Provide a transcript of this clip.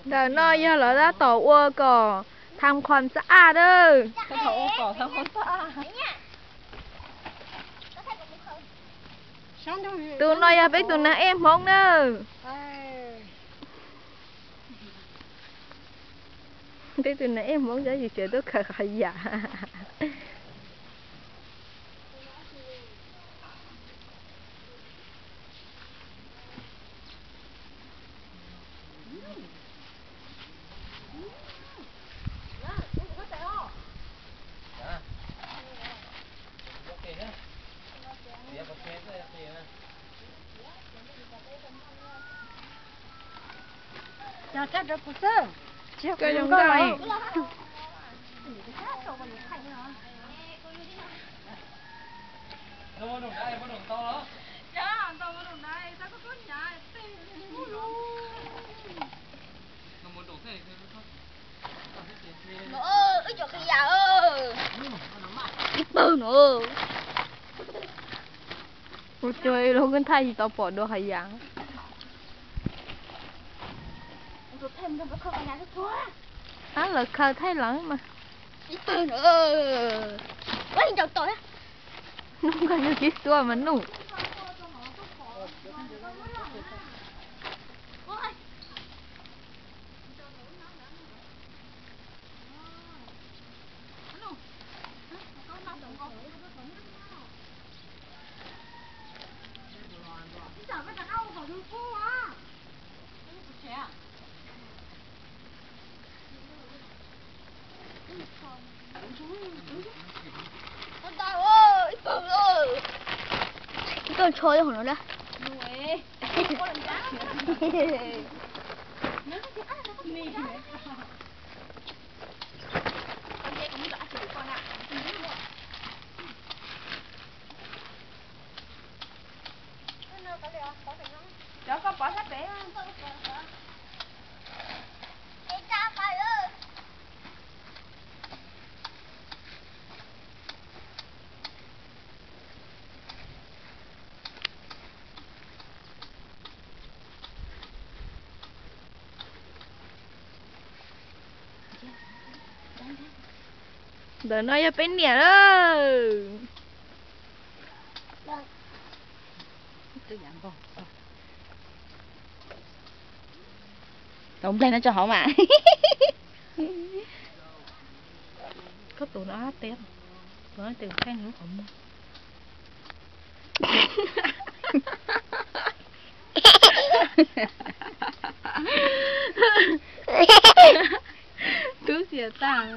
Ntawm no yog lawv tab tom ua kom tham khuam txaj aj lawm. Tus no yog peb tus nas ej Hmoob na. Peb tus nas ej Hmoob cov yus tseem tuaj khaws qhov yam. Cog tag rau kuv xwb, tsis yog kuv zoo nkauj los. Ib pawg no. Ua cas lub kab thaij tsis tau pom dua hais yam. Ab, lawv khaws thaij lawv mas. Hnub koj yug kib tuaj mas nuj. Ib tug tsho hauv no na. Cov koj pov sab pem. Ntawm no yog peb niam lawm. Tau nplaig no tso hauv mas. Koj tus no ab teb, tus no tes kheej lub qhov muag. Tub xiam tag.